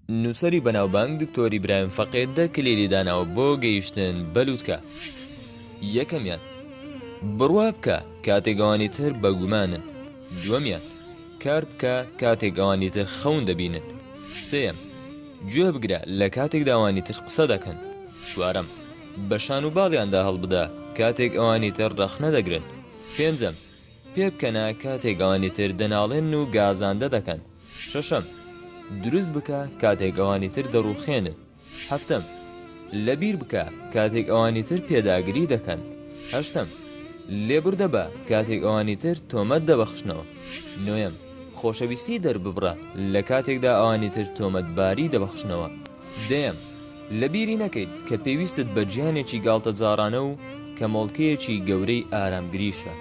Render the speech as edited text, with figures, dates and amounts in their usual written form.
نووسەری بەناوبانگ دکتۆر ئیبراهیم فەقێ دە کلیلی داناوە بۆ گەیشتن بە لوتکە. یەکەمیان، بڕوا بکە کاتێک ئەوانی تر بە گومانن. دووەمیان، کار بکە کاتێک ئەوانی تر خەون دەبینن. سێیەم، گوێ بگرە لە کاتێکدا ئەوانی تر قسە دەکەن. چوارەم، بە شان و باڵیاندا هەڵبدە کاتێک ئەوانی تر ڕەخنە دەگرن. پێنجەم، پێبکەنە کاتێک ئەوانی تر دەناڵێنن و گازاندە دەکەن. شەشەم، دروست بکە کاتێک ئەوانی تر دەڕووخێنن. حەفتەم، لەبیر بکە کاتێک ئەوانی تر پێداگری دەکەن. هەشتەم، لێبوردە بە کاتێک ئەوانی تر تۆمەت دەبەخشنەوە. نۆیەم، خۆشەویستی دەرببڕە لە کاتێکدا ئەوانی تر تۆمەتباری دەبەخشنەوە. دەیەم، لەبیری نەکەیت کە پێویستت بە گیانێکی گاڵتەجاڕانە و کەمۆڵکەیەکی گەورەی ئارامگریشە.